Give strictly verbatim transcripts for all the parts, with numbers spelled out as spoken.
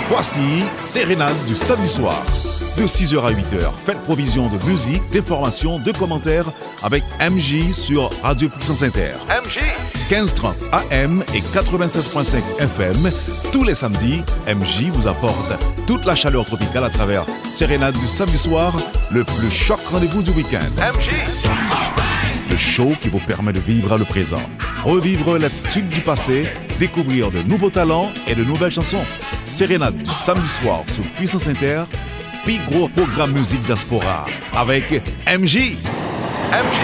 Voici Sérénade du samedi soir. De six heures à huit heures, faites provision de musique, d'informations, de commentaires avec M J sur Radio Puissance Inter. M J. Quinze trente A M et quatre-vingt-seize point cinq F M, tous les samedis, M J vous apporte toute la chaleur tropicale à travers Sérénade du samedi soir, le plus choc rendez-vous du week-end. M J. Le show qui vous permet de vivre le présent, revivre les tubes du passé, découvrir de nouveaux talents et de nouvelles chansons. Sérénade du samedi soir sou Puissance Inter, pi gwo pwogram mizik dyaspora avèk M J. M J.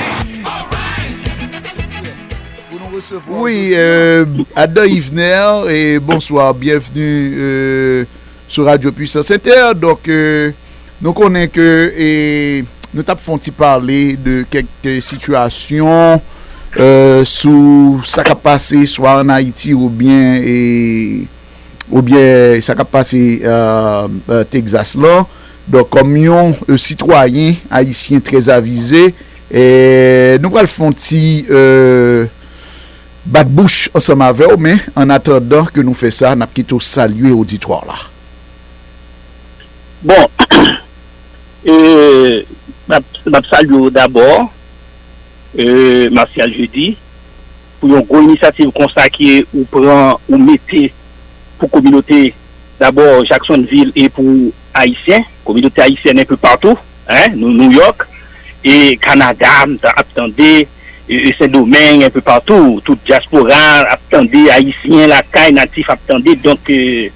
Pou nou resevwa wi, jodi a. Euh, Adam Yvener, e bonswa, byenvni, euh, sou Radio Puissance Inter. Donk, euh, nou konnen ke, e, nou t ap fè yon ti pale de kèk, euh, sitiyasyon, euh, sou sa k ap pase swa ann Ayiti oubyen, e, oubyen sa k ap pase, euh, euh, Texas lan. Donk, kòm yon, euh, sitwayen ayisyen trè avize, e, nou pral fè yon ti, euh, bat bouch ansanm avè w, men ann atandan ke nou fè sa, n ap kite w salye oditwa la. Bon, e, m ap, m ap salye w dabò, e, Martial Jeudi, pou yon gwo inisyativ konsa ke ou pran, ou mete pou kominote, dabò Jacksonville e pou Ayisyen, kominote ayisyèn enpe patou, en, New York, e Kanada, m ta ap tande, e, e Sendomeng, enpe patou, tout dyaspora ap tande, Ayisyen lakay, natif ap tande, donk, e,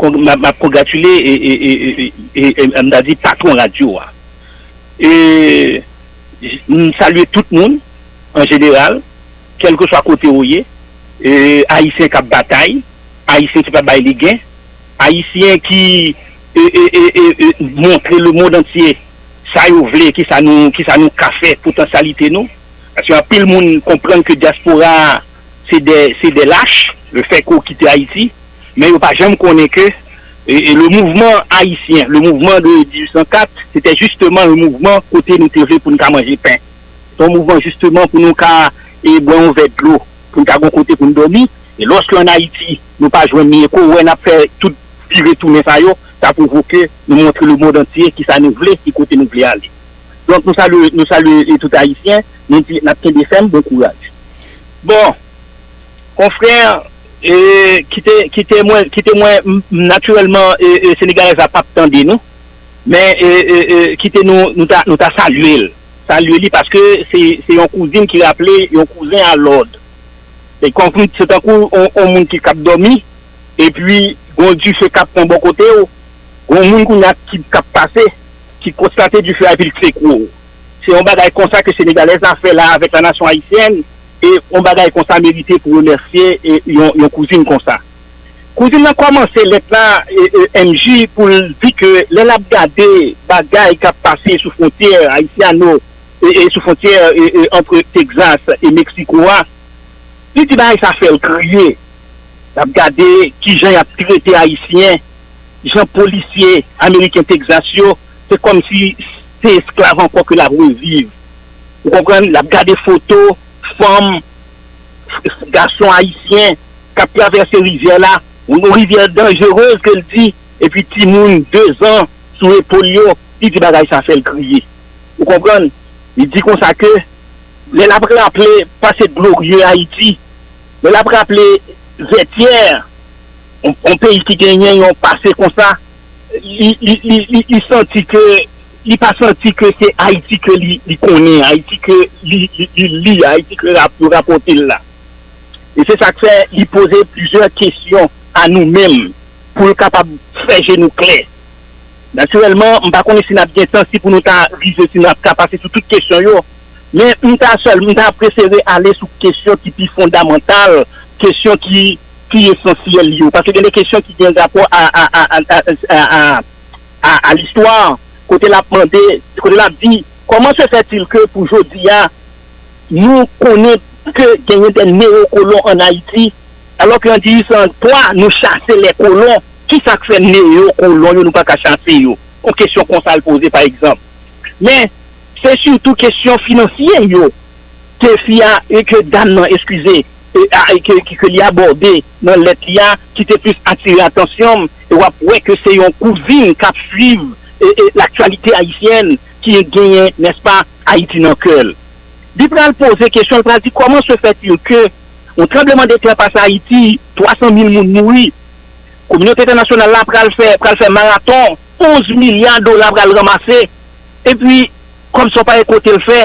kon-, m ap, m ap kongratile e, e, e, e, e, e, e, m ta di patwon radyo a. E, m salye tout moun, an jeneral, kèlkeswa kote ou ye, e, Ayisyen k ap batay, Ayisyen ki pa bay legen, Ayisyen ki, e, e, e, e, e, montre lemonn antye sa yo vle, kisa nou, kisa nou ka fè, potansyalite nou. Paske anpil moun konprann ke dyaspora a, se de, se de lach, le fè ke w kite Ayiti, men yo pa janm konnen ke, e, e, le mouvman ayisyen, le mouvman de dizuit san kat, se te jisteman yon mouvman kote nou te vle pou n ka manje pen. Se yon mouvman jisteman pou nou ka, e, bwè yon vè dlo, pou n ka gon kote pou n dòmi. E lòske ann Ayiti, nou pa jwenn li, e ke w wè n ap fè tout vire tounen sa yo, sa pwovoke nou montre lemonn antye kisa nou vle, ki kote nou vle ale. Donk, nou salye, nou salye, e, tout Ayisyen, nou di n ap kenbe fèm, bon kouraj. Bon, konfrè, e, kite, kite mwen, kite mwen, m, m, natirèlman, e, e, Senegalèz la p ap tande nou, men, e, e, e, kite nou, nou ta, nou ta salye l. Salye li paske se, se yon kouzin ki raple yon kouzen a lòd. Se kòm, se tankou yon, yon moun ki k ap dòmi, epi gon dife k ap pran bò kote w, gon moun kounye a ki, k ap pase, ki konstate dife a epi l sekwe w. Se yon bagay konsa ke Senegalèz la fè la avèk la nasyon ayisyèn, e yon bagay konsa merite pou remèsye, e, yon, yon kouzin konsa. Kouzin nan kòmanse lèt la, e, e, M J, pou l di ke lè l ap gade bagay k ap pase sou fwontyè ayisyano, e, e, sou fwontyè, e, e, antre Texas e Meksiko a, li di bagay sa fè l kriye. L ap gade kijan y ap trete Ayisyen, jan polisye ameriken Texas yo, se kòmsi se esklav ankò ke l ap reviv. Ou konprann? L ap gade foto fanm, gason ayisyen k ap travèse rivyè la, yon rivyè danjerez ke l di, epi timoun de zan sou epòl yo, li di bagay sa fè l kriye. Ou konprann? Li di konsa ke lè l ap raple pase glorye Ayiti, lè l ap raple Vètyè, yon, yon peyi ki genyen yon pase konsa, li, li, li, li, li santi ke, li pa santi ke se Ayiti ke li, li konnen, Ayiti ke li, li, li li, Ayiti ke rap-, yo rapòte l la. E se sa k fè li poze plizyè kesyon a nou menm pou l kapab fè je nou klè. Natirèlman, m pa konnen si n ap gen tan, si pou nou ta rive, si n ap ka pase sou tout kesyon yo. Men m ta sèl, m ta prefere ale sou kesyon ki pi fondamantal, kesyon ki, ki esansyèl yo. Paske gen de kesyon ki gen rapò a, a, a, a, a, a, a, a listwa, kote l ap mande, kote l ap di, comment se fait-il que pou jodi a, nou konnen ke genyen de neyokolon ann Ayiti, alò ke an dizuit san twa, nou chase lè kolon, kisa k fè neyokolon yo, nou pa ka chase yo? Yon kesyon konsa l poze, pa egzanp. Men, se sitou kesyon finansye yo ke fi a, e ke dam nan, eskize, e, a, e ke, ke, ke li abòde nan lèt li a, ki te plis atire atansyon m, e w ap wè ke se yon kouzin k ap swiv e, e, laktyalite ayisyèn ki genyen, nèspa, Ayiti nan kè l. Li pral poze kesyon, li pral di, comment se fait-il que yon tranblemanntè pase Ayiti, twa san mil moun mouri, kominote entènasyonal la pral fè, pral fè maraton, onz milya dola pral ranmase, epi, kòm sa w pa gen kote l fè,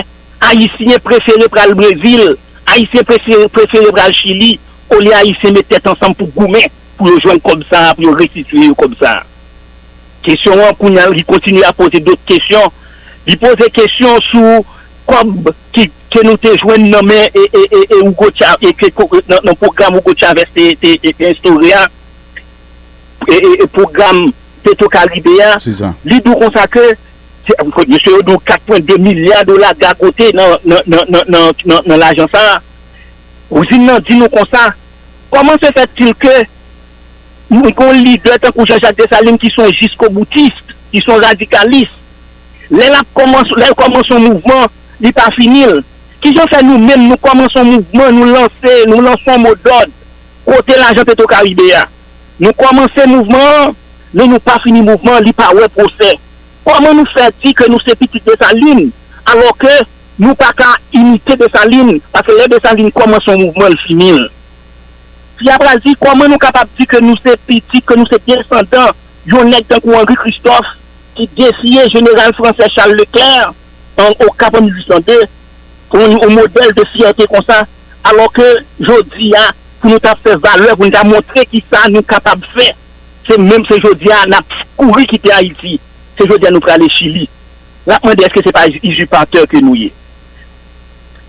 Ayisyen prefere pral Brezil, Ayisyen prefere, prefere pral Chili, olye Ayisyen met tèt ansanm pou goumen, pou yo jwenn kòb sa a, pou yo restitye yo kòb sa a. Kesyon an, kounye a, li kontinye ap poze dòt kesyon. Li poze kesyon sou kòb ki, ke nou te jwenn nan men e, e, e, e Hugo Chavez, e ke, nan, nan pwogram Hugo Chavez te, te, te, te enstore a, e, e, e pwogram Petro Caribe a. Se sa. Li di w konsa ke, se, mesye yo di w kat pwen de milya dola gagote nan, nan, nan, nan, nan, nan, nan lajan sa a. Kouzin nan di nou konsa, comment se fait-il que nou gen yon lidè tankou Jean-Jacques Dessalines ki se yon jiskoboutis, ki se yon radikalis, lè l ap kòmanse, lè l kòmanse yon mouvman, li pa fini l. Kijan fè nou menm, nou kòmanse yon mouvman, nou lanse, nou lanse yon modòd, kote lajan Petro Caribe a? Nou kòmanse mouvman an, men nou pa fini mouvman an, li pa wè pwosè. Kòman nou fè di ke nou se pitit Desalin, alò ke nou pa ka imite Desalin, paske lè Desalin kòmanse yon mouvman, l fini l? Fi a pral di, kòman nou kapab di ke nou se pitit, ke nou se desandan yon nèg tankou Henri Christophe, ki defiye jeneral fransè Charles Leclerc an, o Kap an mil uit san de, yon, yon modèl de fyète konsa, alò ke jodi a, pou nou ta fè valè, pou nou ta montre kisa nou kapab fè, se menm, se jodi a n ap kouri kite Ayiti, se jodi a nou prale Chili. N ap mande èske se pa izipatè ke nou ye?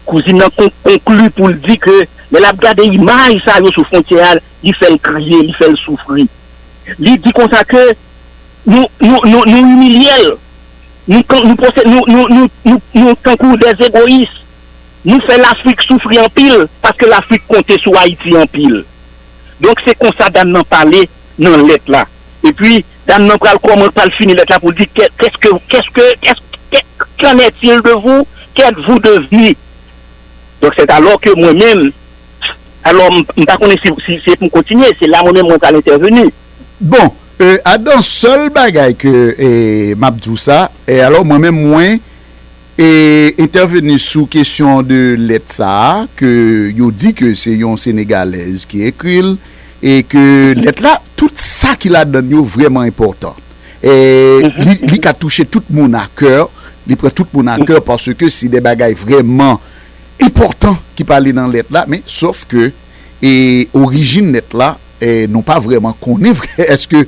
Kouzin nan kon-, konkli pou l di ke lè l ap gade imaj sa yo sou fwontyè a, li fè l kriye, li fè l soufri. Li di konsa ke nou, nou, nou, nou imilye l. Nou, nou, nou, nou, nou, nou, nou tankou dè egoyis. Nou fè Lafrik soufri anpil, paske Lafrik konte sou Ayiti anpil. Donk, se konsa dam nan pale nan lèt la. Epi, dam nan pral kòman pral fini lèt la pou l di, qu'est-ce que, qu'est-ce que, qu'est-ce que, qu'en est-il de vous? Qu'êtes-vous devenu? Donk, c'est alors que mwen menm, alò, m, m pa konnen si, si se pou m kontinye, se la mwen menm mwen pral entèveni. Bon, e, adan sèl bagay ke, e, m ap di w sa, e, alò, mwen menm, mwen, e, entèveni sou kesyon de lèt sa a, ke yo di ke se yon Senegalèz ki ekri l, e ke lèt la, tout sa ki ladann yo vrèman enpòtan. E, li, li ka touche tout moun a kè, li pran tout moun a kè, paske se de bagay vrèman enpòtan ki pale nan lèt la, men sòf ke, e, orijin lèt la, e, nou pa vrèman konnen vre, èske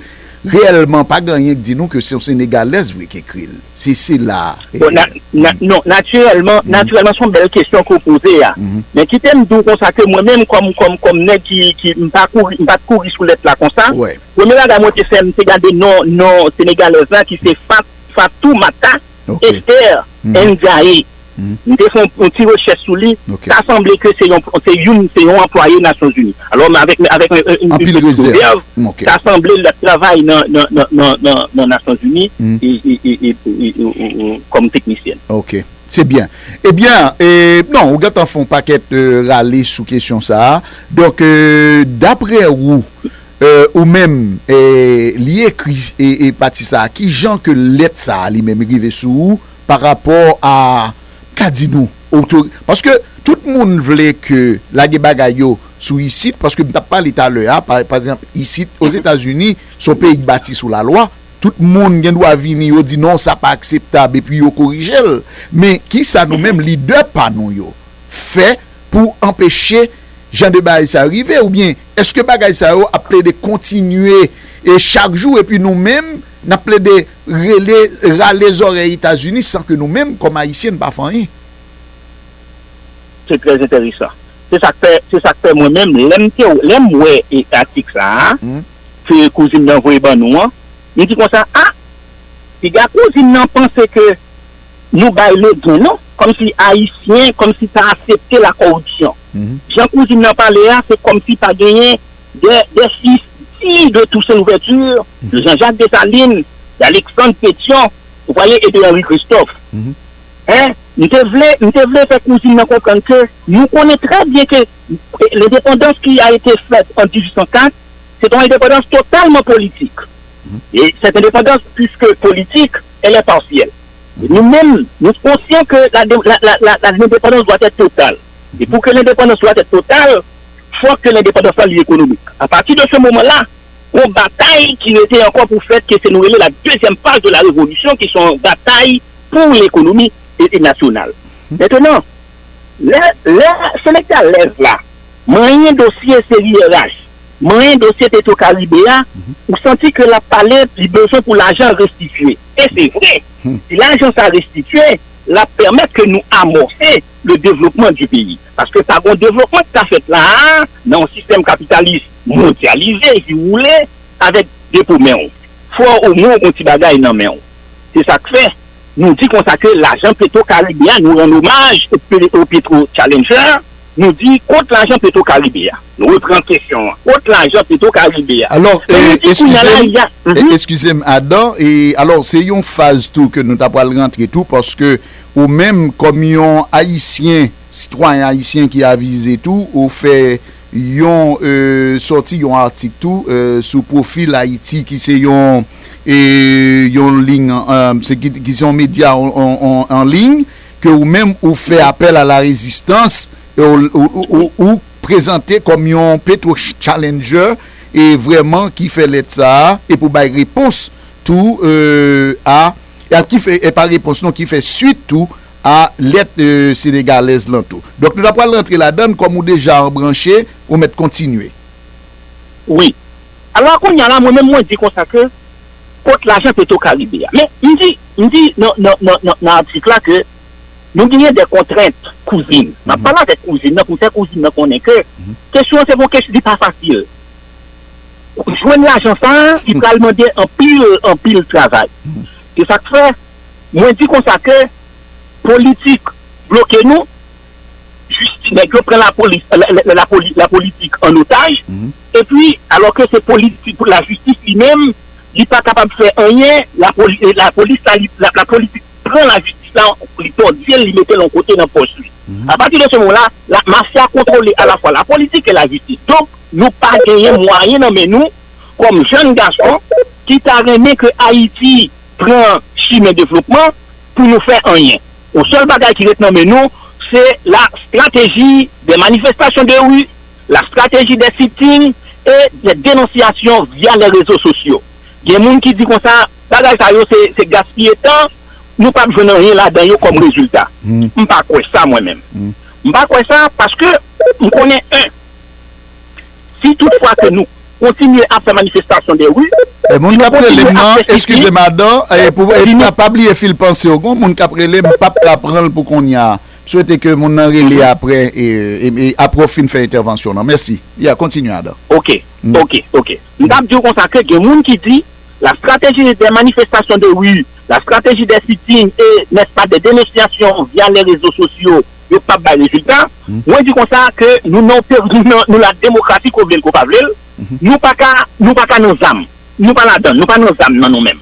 reyèlman pa gen anyen k di nou ke se yon Senegalèz vre k ekri l. Se, se la, e, Bon, na-, na-, non, natirèlman, natirèlman, se yon bèl kesyon ke w poze a. Men kite m di w konsa ke mwen menm, kòm, kòm, kòm nèg ki, ki, m pa kouri, m pa t kouri sou lèt la konsa. Premye bagay mwen te fè, m te gade non, non Senegalèz la ki se Fat-, Fatoumata Esther Ndiaye. M te fè yon, yon ti rechèch sou li. Sa sanble ke se yon, se youn, se yon anplwaye Nasyonzini. Alò, men avèk, avèk yon, yon, yon ti rezèv, sa sanble l ap travay nan, nan, nan, nan, nan, nan Nasyonzini e, e, e, e, e, e, e, e, kòm teknisyèn. Ok. Se byen. Ebyen, e, non, ou gentan fè yon pakèt, e, rale sou kesyon sa a. Donk, e, daprè ou, e, ou menm, e, li ekri, e, e, pati sa a, ki jan ke lèt sa a li menm rive sou ou pa rapò a, ka di nou, otori-, paske tout moun vle ke lage bagay yo sou isit, paske m t ap pale talè a, pa, pa egzanp, isit, Ozetazini, se yon peyi k bati sou lalwa, tout moun gen dwa vini, yo di non, sa pa akseptab, epi yo korije l. Men, kisa nou menm, lidè pa nou yo, fè pou anpeche jan de bagay sa yo rive? Oubyen, èske bagay sa yo ap plede kontinye e chak jou, epi nou menm, n ap plede rele, rale zòrèy Etazini san ke nou menm, kòm Ayisyen, n pa fè anyen? Se trè enteresan. Se sa k fè, se sa k fè mwen menm, lè m te, lè m wè, e, atik sa a, ke kouzin nan voye ban nou an, m di konsa, a, piga kouzin nan panse ke nou bay legen, non? Kòmsi Ayisyen, kòmsi ta aksepte la corruption. Jan kouzin nan pale a, se kòmsi pa genyen des, des fils dignes de Toussaint Louverture, de Jean-Jacques Dessalines, d'Alexandre Pétion, ou konprann, e de Henri Christophe. Hein? M te vle, m te vle fè kouzin nan konprann ke nou konnen trè byen ke lendepandans ki a été faite en dix-huit cent quatre, se yon endepandans totalman politik. Et cette indépendance, puisque politique, elle est partielle. Et nous-mêmes, nous conscients que la, la, la, la, la, l'indépendance doit être totale. Et pour que l'indépendance doit être totale, faut que l'indépendance soit économique. À partir de ce moment-là, yon batay ki rete ankò pou fèt, ke se nou rele la deuxième phase de la révolution, ki se yon batay pou lekonomi e, e nasyonal. Mentnan, lè, lè Senegalèz la manyen dosye C I R H, manyen dosye Petro Caribe a, ou santi ke l ap pale, li bezwen pou lajan restitye. E se vre, si lajan sa restitye, l ap pèmèt ke nou amòse le développement du pays. Paske pa gon devlopman ki ka fèt la a, nan yon sistèm kapitalis mondyalize, si w vle, avèk de po men w. Fò omwen w gon ti bagay nan men w. Se sa k fè, nou di konsa ke lajan Petro Caribe a, nou rann omaj o Pe-, o Petro Challenger, nou di, kot lajan Petro Caribe a? Nou reprann kesyon an. Kot lajan Petro Caribe a? Alò, Men nou di kounye a la, eskize m, y a. Mhm. Eskize m, Adan, e alò, se yon faz tou ke nou ta pral rantre tou, paske ou menm, kòm yon Ayisyen, sitwayen ayisyen ki avize tou, ou fè yon, e, sòti yon atik tou, e, sou Pwofil Ayiti, ki se yon, e, yon liy, e, se ki, ki se yon medya an, an, an, an liy, ke ou menm ou fè apèl a la rezistans, e ou, ou, ou, ou, ou prezante kòm yon Petro Challenger, e vrèman ki fè lèt sa a, e pou bay repons tou, e, a, e a ki fè, e pa repons non, ki fè swit tou a lèt, e, senegalèz lan tou. Donk, nou ta pral rantre ladann, kòm ou deja anbranche, ou mèt kontinye. Wi. Alò, kounye a la, mwen menm, mwen di konsa ke, kot lajan Petro Caribe a? Men, m di, m di nan, nan, nan, nan, nan atik la ke nou genyen de kontrent kouzin. M ap pale avèk kouzin nan pou m fè kouzin nan konnen ke kesyon an se yon kesyon, li pa fasil. Jwenn lajan sa a, li pral mande anpil, anpil travay. Se sa k fè, mwen di konsa ke politik bloke nou, jistis, nèg yo pran lapolis, la, la, la, lapoli-, lapolitik an otaj, epi, alò ke se politik, lajistis li menm, li pa kapab fè anyen, lapoli-, lapolis la, li, la, lapolitik pran lajistis la, li tòdye l, li mete l yon kote nan pòch li. Apati de se moman la, la mafya kontwole alafwa lapolitik e lajistis. Donk, nou pa genyen mwayen nan men nou, kòm jèn gason, ki ta renmen ke Ayiti pran chimen devlopman pou nou fè anyen. Yon sèl bagay ki ret nan men nou, se la stratégie des manifestations de rue, la stratégie des sit-ins et des dénonciations via les réseaux sociaux. Gen moun ki di konsa, bagay sa yo se, se gaspiye tan, nou p ap jwenn anyen ladan yo kòm rezilta. M pa kwè sa mwen menm. M pa kwè sa paske m konnen, en, si tout fwa ke nou kontinye ap fè manifestasyon de ri, E moun k ap rele m nan, eskize m Adan, e pou, e pa, pa bliye fil panse w, gon moun k ap rele m, m p ap ka pran l pou kounye a. M swete ke moun nan rele apre, e, e, e apre w fin fè entèvansyon w lan. Mèsi. Ya, kontinye Adan. Ok, ok, ok. M t ap di w konsa ke gen moun ki di, la stratégie des manifestations de rue, la stratégie des sit-ins et, n'est-ce pas, des dénonciations via les réseaux sociaux, yo p ap bay rezilta. Mwen di konsa ke nou nan, nou nan, nou la demokrasi, ko vle l, ko pa vle l, nou pa ka, nou pa ka nan zam. Nou pa ladan, nou pa nan zam nan nou menm.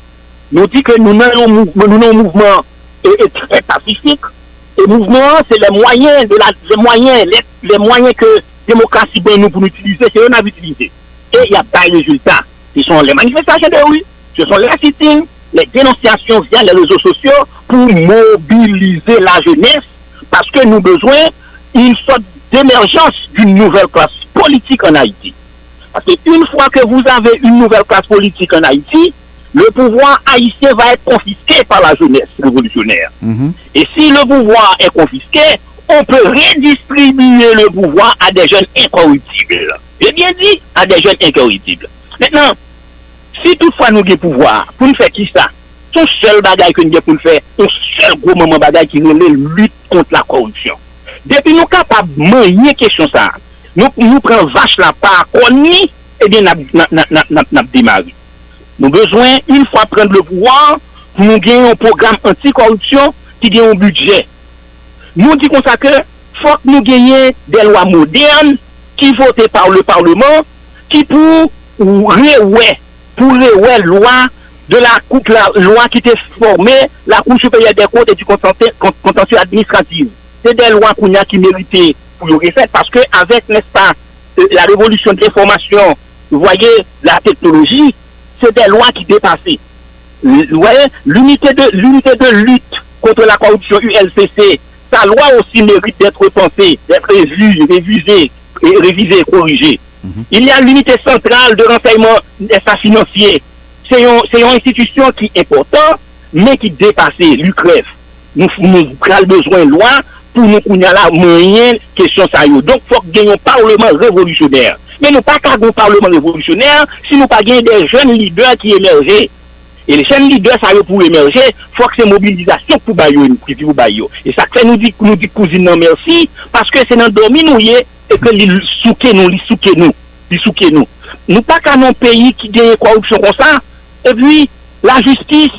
Nou di ke nou nan yon mouvman, nou nan yon mouvman, e, e, trè pasifik. E mouvman an, se les moyens de la, les moyens, les, les moyens ke demokrasi ban nou pou nou itilize, se yo n ap itilize. E y ap bay rezilta. Ce sont les manifestations de rue, ce sont les sit-ins, les dénonciations via les réseaux sociaux pour mobiliser la jeunesse, paske nou bezwen une sorte d'émergence d'une nouvelle classe politique en Haïti. Parce que une fois que vous avez une nouvelle classe politique en Haïti, le pouvoir haïtien va être confisqué par la jeunesse révolutionnaire. Et si le pouvoir est confisqué, on peut redistribuer le pouvoir à des jeunes incorruptibles. J'ai bien dit, à des jeunes incorruptibles. Maintenant, si toutfwa nou gen pouvwa a, pou n fè kisa? Se yon sèl bagay ke n gen pou n fè, yon sèl gwo manman bagay ki rele lit kont la kòripsyon. Depi nou kapab manyen kesyon sa a, nou, nou pran vach la pa kòn li, ebyen n ap, n ap, n ap, n ap, n ap, n ap demare. Nou bezwen, une fois prendre le pouvoir, pou nou gen yon pwogram anti kòripsyon ki gen yon bidjè. Nou di konsa ke fòk nou genyen de lwa modèn ki vote pa le Parlement, ki pou rewè, pou rewè lwa de la Cour, la lwa ki te fòme la Cour supérieure des comptes et du contentieux, con- contentieux administratif. Se de lwa kounye a ki merite pou yo refèt, paske avèk, n'est-ce pas, euh, la révolution de l'information, vous voyez, la technologie, se de lwa ki depase. Vous voyez, l'unité de, l'unité de lutte contre la corruption, U L C C, sa lwa aussi mérite d'être pensée, d'être revue, révisée, et révisée et corrigée. Il y a l'unité centrale de renseignement, n'est-ce pas, financier. Se yon, se yon enstitisyon ki enpòtan, men ki depase, li krèv. Nou, nou pral bezwen lwa pou nou kounye a la manyen kesyon sa yo. Donk, fòk gen yon palman revolisyonè. Men nou pa ka gen yon palman revolisyonè si nou pa gen de jèn lidè ki emèje. E jèn lidè sa yo pou emèje, fòk se mobilizasyon pou bay yo, ki pou bay yo. E sa k fè nou di, nou di kouzin nan mèsi, paske se nan dòmi nou ye, e ke li souke nou, li souke nou, li souke nou. Nou pa ka nan yon peyi ki genyen kòripsyon konsa, epi lajistis,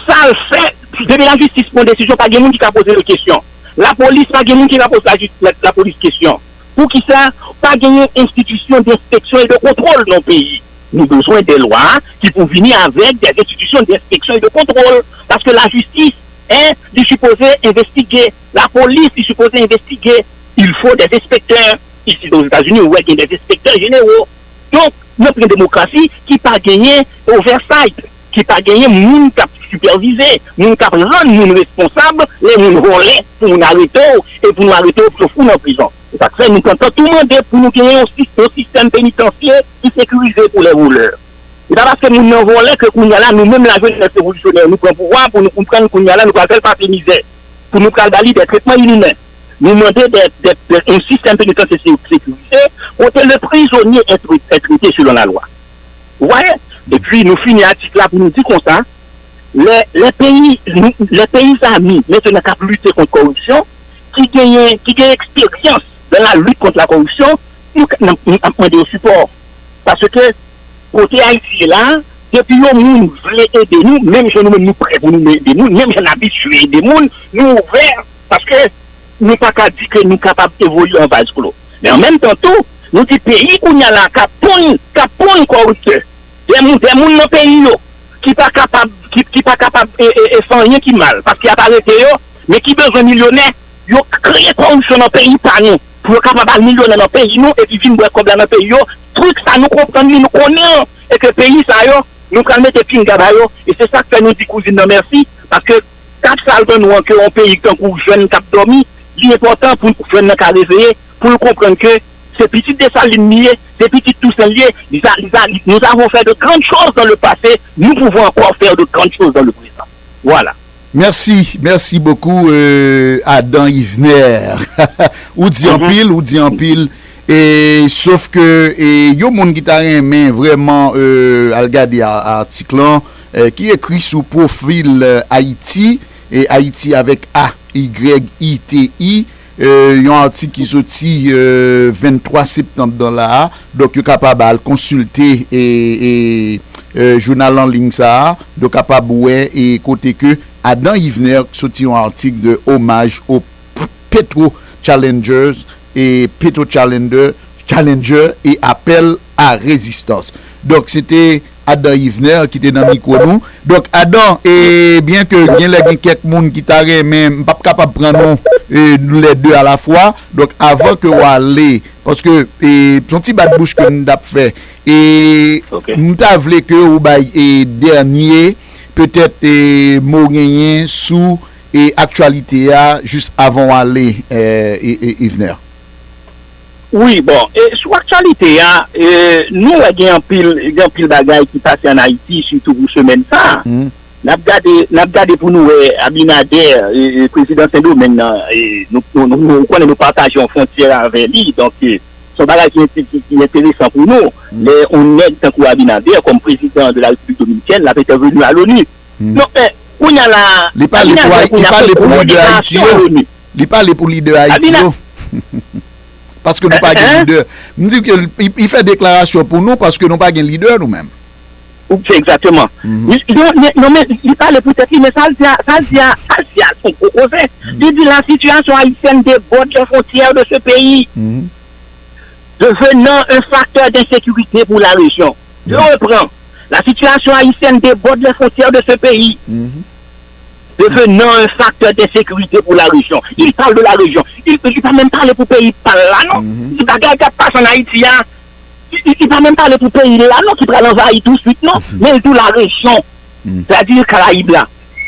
sa l fè, depi lajistis pran desizyon, pa gen moun ki ka poze l kesyon. Lapolis, pa gen moun ki ka poze lajis- la- lapolis kesyon. Poukisa pa genyen enstitisyon d enspeksyon e de kontwòl nan peyi? Nou bezwen de lwa ki pou vini avèk de enstitisyon d enspeksyon e de kontwòl. Paske lajistis, en, li sipoze envestige. Lapolis, li sipoze envestige. Il faut des inspecteurs. Ici, aux États-Unis, ou wè gen des inspecteurs généraux. Donk, n ap gen demokrasi ki pa genyen oversight, ki pa genyen moun k ap sipèvize, moun k ap rann moun responsab, lè moun vòlè, pou moun arete w, e pou nou arete w, pou yo fout w nan prizon. Se sa k fè nou kontan tou mande pou nou genyen yon sis- yon sistèm penitansye ki sekirize pou lè volè. E pa paske moun nan vòlè ke kounye a la, nou menm lajenès revolisyonè, nou pran pouvwa pou nou konprann kounye a la, nou pral fè l pase mizè, pou nou pral ba li de tretman inimen. Nou mande de, de, de, yon sistèm penitansye se- sekirize, kote le prizonye est, est traité selon la loi. Ou wè? Epi nou fini atik la pou nou di konsa, lè, lè peyi, nou, lè peyi zami, mentnan k ap lite kont kòripsyon, ki genyen, ki gen eksperyans dans la lutte contre la corruption, nou, k- n ap, n ap mande yo sipò. Paske kote Ayiti ye la, depi yon moun vle ede nou, menm jan nou menm nou prè pou nou ede moun, menm jan n abitye ede moun, nou ouvè, paske nou pa ka di ke nou kapab evolye an vaz klo. Men an menm tan tou, nou di peyi kounye a la k ap ponn, k ap ponn kòriptè. De moun, de moun nan peyi yo ki pa kapab, ki, ki pa kapab e, e, e fè anyen ki mal, paske y ap arete yo, men ki bezwen milyonè, yo kreye kòripsyon nan peyi pa nou, pou yo kapab al milyonè nan peyi nou, epi vin bwè kòb la nan peyi yo. Trik sa nou konprann li, nou konnen l, e ke peyi sa yo, nou pral mete pinga ba yo, e se sa k fè nou di kouzin nan mèsi, paske kap sa l ban nou an ke yon peyi tankou jèn k ap dòmi, li enpòtan pou jèn nan ka reveye, pou l konprann ke se pitit Desalin li ye, se pitit Tousen li ye, li sa, li sa, li, nous avons fait de grandes choses dans le passé, nous pouvons encore faire de grandes choses dans le présent. Voilà. Mèsi, mèsi bokou, euh, Adam Yvener. Ou di anpil, ou di anpil. E, sof ke, e, yon moun ki ta renmen vrèman, euh, al gade a- atik lan, euh, ki ekri sou pwofil, euh, Ayiti, e Ayiti avèk A Y I T I, euh, yon atik ki soti, euh, venntwa septanm nan la a. Donk, yo kapab al konsilte, e, e, euh, jounal an liy sa a. Donk, kapab wè, e, kote ke Adam Yvener soti yon atik de omaj o P- Petro Challengers e Petro Challenger, Challenger e apèl a rezistans. Donk, se te Adam Yvener ki te nan mikwo nou. Donk, Adam, e byen ke gen lè gen kèk moun ki ta renmen, m p ap kapab pran non, e, lè de alafwa. Donk, avan ke w ale, paske, e, se yon ti bat bouch ke n t ap fè. E m ta vle ke ou bay, e, dènye, petèt, e, mo genyen sou, e, aktyalite a, jis avan w ale, e, e, e, Yvener. Wi, bon, e sou aktyalite a, e, nou wè gen anpil, gen anpil bagay ki pase ann Ayiti, sitou pou semèn sa a. N ap gade, n ap gade pou nou wè Abinader, e, e, prezidan Sendomeng nan, e, nou, nou, nou, nou konnen nou pataje yon fwontyè avè li, donk, e, se yon bagay ki, ki, ki enteresan pou nou. Lè yon nèg tankou Abinader, kòm prezidan de la Repiblik Dominikèn, l ap entèveni a l'ONU. Non, men, kounye a la, Li pale pou Abinader, Ay- kounye li a, pale se pou lidè Ayiti yo. Li pale pou lidè Ayiti yo. Paske nou pa gen lidè. M di ke li, li fè deklarasyon pou nou paske nou pa gen lidè nou menm. Ou, se egzakteman. Li, li, li, non, men, li pale pou tèt li, men sa l di a, sa l di a, sa l di a, se yon gwo koze. Li di la situation haïtienne déborde les frontières de ce pays, devenant un facteur d'insécurité pour la région. Je reprends. La situation haïtienne déborde les frontières de ce pays, devenant un facteur d'insécurité pour la région. Il parle de la région. Il ne peut pas même parler pour pays pas là, non. C'est bagay qui a passé en Haïti, hein. Il ne peut même parler pour pays là, non, qui pral envahir tout de suite, non. Mais tout la région, c'est-à-dire Caraïbes là,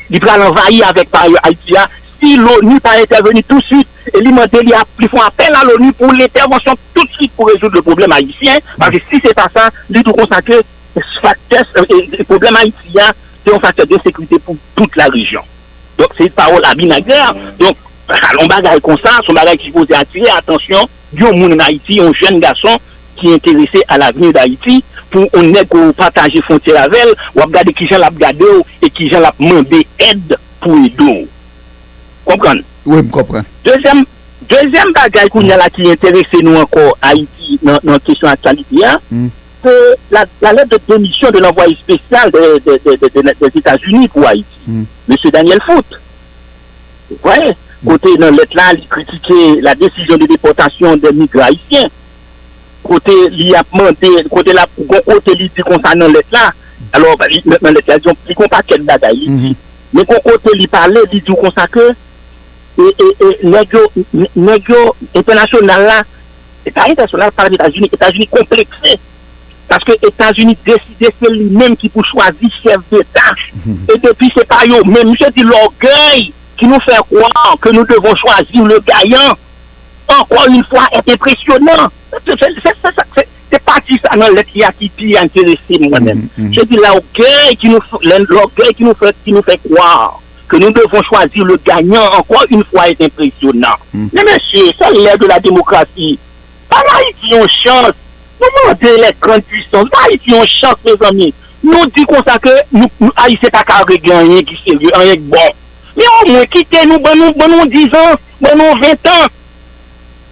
il pral envahir avec par Haïti, hein. Si l'ONU pas intervenu tout de suite, et il demande, il a, il faut appel à l'ONU pour l'intervention tout de suite pour résoudre le problème haïtien, parce que si c'est pas ça, il tout consacré faktè, e, e, pwoblèm Ayiti a, se yon faktè de sekirite pou tout la rejyon. Donk, se pawòl Abinader. Donk, yon bagay konsa, se yon bagay ki sipoze atire atansyon yon moun an Ayiti, yon jèn gason ki enterese a lavni d Ayiti, pou yon nèg ke w pataje fwontyè avè l, w ap gade kijan l ap gade w e kijan l ap mande èd pou ede w. Konprann? Wi, m konprann. Dezyèm, dezyèm bagay kounye a la ki enterese nou ankò Ayiti nan, nan kesyon aktyalite a, se la, la lettre de démission de l'envoyé spécial de, de, de, de, de, des États-Unis pour Haïti, Mesye Daniel Foot. Ou wè, kote nan lèt la, li kritike la décision de déportation des migrants haïtiens. Kote li ap mande, kote l ap, gon kote li di konsa nan lèt la. Alò, li, nan, nan lèt la, li, li gon pakèt bagay li di. Men gon kote li pale, li di w konsa ke, e, e, e, nèg yo, n-, nèg yo, entènasyonal la, e pa entènasyonal, pa Etazini, Etazini konplekse. Paske Etazini deside se li menm ki pou chwazi chèf deta. E depi se pa yo menm, misye di lògèy qui nous fait croire que nous devons choisir le gagnant, encore une fois, est impressionnant. Se, se, se, se, se, se pati sa nan lèt li a ki pi enterese m mwen menm. Se di lògèy ki nou, lògèy ki nou fè, ki nou fè kwè ke nou devon chwazi le ganyan ankò yon fwa e enpresyonan. Men mesye, se lè de la demokrasi. Ba Ayiti yon chans. Nou mande les grandes puissances. Ba Ayiti yon chans, mezanmi. Nou di konsa ke nou, nou Ayisyen pa ka regle anyen ki serye, anyen ki bon. Men omwen kite nou, ban nou, ban nou dizan, ban nou ventan.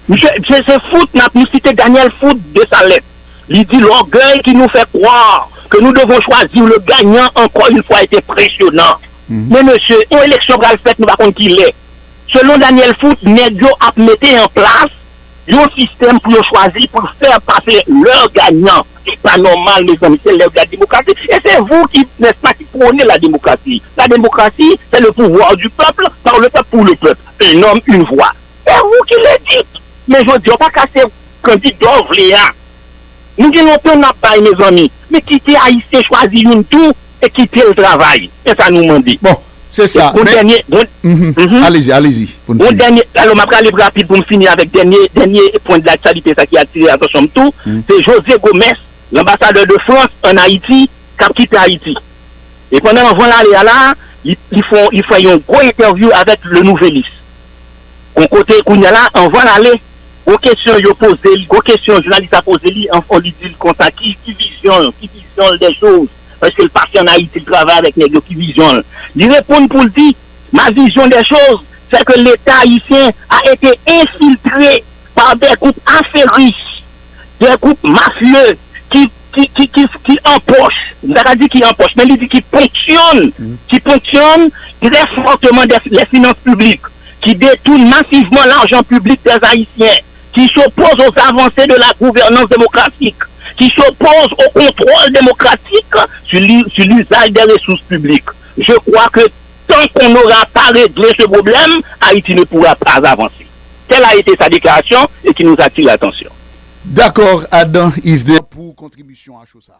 Misye, misye se Foot, n ap, nou site Daniel Foot de sa lèt. Li di lògèy ki nou fè kwè ke nou devon chwazi le ganyan ankò yon fwa e enpresyonan. Men mesye, yon eleksyon pral fèt, nou pa konn ki lè. Selon Daniel Foot, nèg yo ap mete an plas yon sistèm pou yo chwazi pou fè pase lè ganyan. Se pa nòmal, mezanmi, se lè de la démocratie. Et c'est vous qui, n'est-ce pas, qui prônez la démocratie. La démocratie, c'est le pouvoir du peuple, par le peuple, pour le peuple. Un homme, une voix. Se ou ki ledit. Men jodi a, w pa ka se kandida w vle a. Nou gen lontan n ap bay, mezanmi. Men kite Ayisyen chwazi youn tou e kite l travay. Se sa nou mande. Bon, se sa. Bon, dènye, bon, alezi, alezi, pou n fini. Bon, dènye, alò, m ap prale rapid pou m fini avèk dènye, dènye pwen de laktyalite, sa ki atire atansyon m tou. Se José Gomes, lanbasadè de Frans ann Ayiti, k ap kite Ayiti. E pandan anvan l ale a la, li, li fè, li fè yon gwo entèvyou avèk Le Nouvelliste. Gon kote kounye a la, anvan l ale, gon kesyon yo poze li, gon kesyon jounalis la poze li, anfen, li di l konsa, ki, ki vizyon l, ki vizyon l des choses, paske l pase ann Ayiti, l travay avèk nèg yo, ki vizyon l. Li reponn pou l di, ma vision des choses, c'est que l'État haïtien a été infiltré par des groupes affairistes, des groupes mafieux qui, qui, qui, qui, qui empochent, m pa ka di ki empochent, men li di ki fonksyonn, ki fonksyonn très fortement des, les finances publiques, qui détournent massivement l'argent public des Haïtiens, qui s'opposent aux avancées de la gouvernance démocratique, qui s'opposent au contrôle démocratique sur l'i-, sur l'usage des ressources publiques. Je crois que tant qu'on n'aura pas réglé ce problème, Haïti ne pourra pas avancer. Telle a été sa déclaration et qui nous attire l'attention. Dakò, Adam Yves de, pou kontribisyon a cho sa.